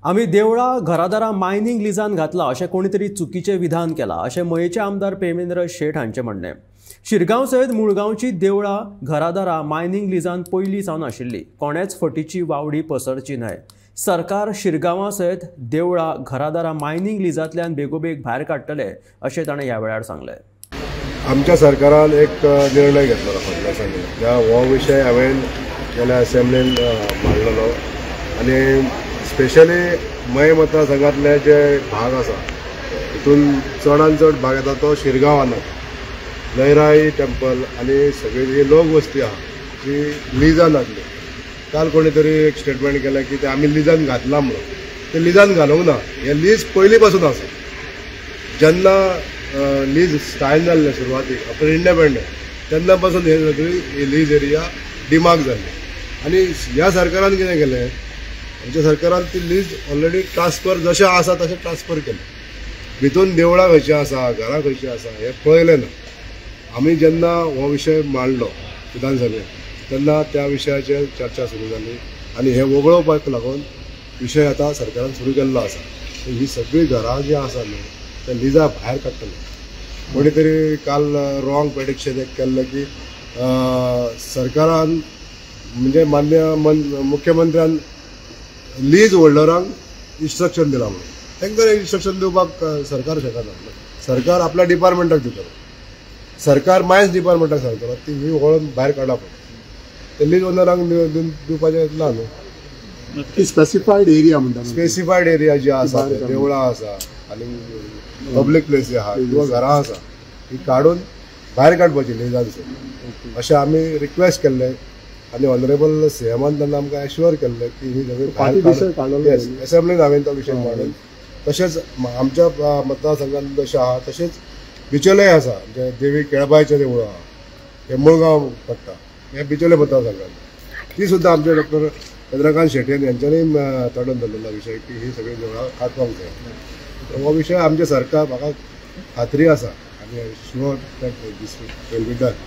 आमी देवळां घरादारां मायनींग लिजान घातला अशें कोणी तरी चुकीचें विधान केलां अशें मयेचे आमदार प्रेमेंद्र शेट हांचें म्हणणें. शिरगांव सयत मुळगांवची देवळां घरादारां मायनींग लिजान पयलीं सावन आशिल्ली. कोणेच फटीची वावडी पसरची न्हय. सरकार शिरगांवा सयत देवळां घरादारां मायनींग लिजांतल्यान बेगोबेग भायर काडटले अशें ताणें ह्या वेळार सांगलें. आमच्या सरकारान एक निर्णय घेतलो फाटल्या दिसांनी. हो विशय हांवें गेल्या असेंब्लीन मांडलेलो आनी स्पेशली मये मतदारसंघातले जे भाग आसा तितून चडान चड भाग येता तो शिरगांवान लयराई टेम्पल आनी सगळी जी लोक वस्ती आहा ती लिजान घातली. काल कोणी तरी एक स्टेटमेंट केलें की ते आमी लिजान घातलां म्हणून. ते लिजान घालूंक ना, हें लीज पयलीं पासून आसा. जेन्ना लीज स्टायल जाल्लें सुरवातीक आफ्टर इंडिपेंडन्स तेन्ना पासून हे सगळी लीज एरिया डिमार्क जाल्ली. आनी ह्या सरकारान कितें केलें, आमच्या सरकारान ती लीज ऑलरेडी ट्रान्सफर जशें आसा तशें ट्रान्सफर केलें. भितून देवळां खंयचीं आसा, घरां खंयचीं आसा हें पळयलें ना. आमी जेन्ना हो विशय मांडलो विधानसभेत तेन्ना त्या विशयाचेर चर्चा सुरू जाली आनी हें वगळोवपाक लागून विशय आतां सरकारान सुरू केल्लो आसा. ही सगळीं घरां जीं आसा न्हू त्या लिजा भायर काडटले. कोणी तरी काल रॉंग प्रेडिक्शन एक केल्लें की सरकारान म्हणजे मान्य मुख्यमंत्र्यान लीज होल्डरांक इन्स्ट्रक्शन दिलां म्हणून. तांकां इन्स्ट्रक्शन दिवपाक सरकार शकना. सरकार आपल्या डिपार्टमेंटाक दितलो, सरकार मायन्स डिपार्टमेंटाक सांगतलो ती ही वळून भायर काडप. ते लीज ओनरांक दिवपाचें ना न्हू. स्पेसिफायड एरिया म्हणटा, स्पेसिफायड एरिया जी आसा, देवळां आसा आनी पब्लीक प्लेसी आहा किंवा घरां आसा ती काडून भायर काडपाची लिजांसून अशें आमी रिक्वेस्ट केल्लें. आनी ऑनरेबल सीएमान तेन्ना आमकां एश्युअर केल्लें की ही सगळी येस एसेंब्लीन हांवें तो विशय मांडून. तशेंच आमच्या मतदारसंघात जशें आहा तशेंच बिचोलेय आसा, म्हणजे देवी केळबायचें देवूळ आहा हें मुळगांव पडटा, हें बिचोले मतदारसंघात. ती सुद्दां आमचे डॉक्टर चंद्रकांत शेटयेन यांच्यांनी तडून धरलेलो विशय की ही सगळीं देवळां काडपाक जाय. हो विशय आमचें सरकार म्हाका खात्री आसा आनी sure that this will be done.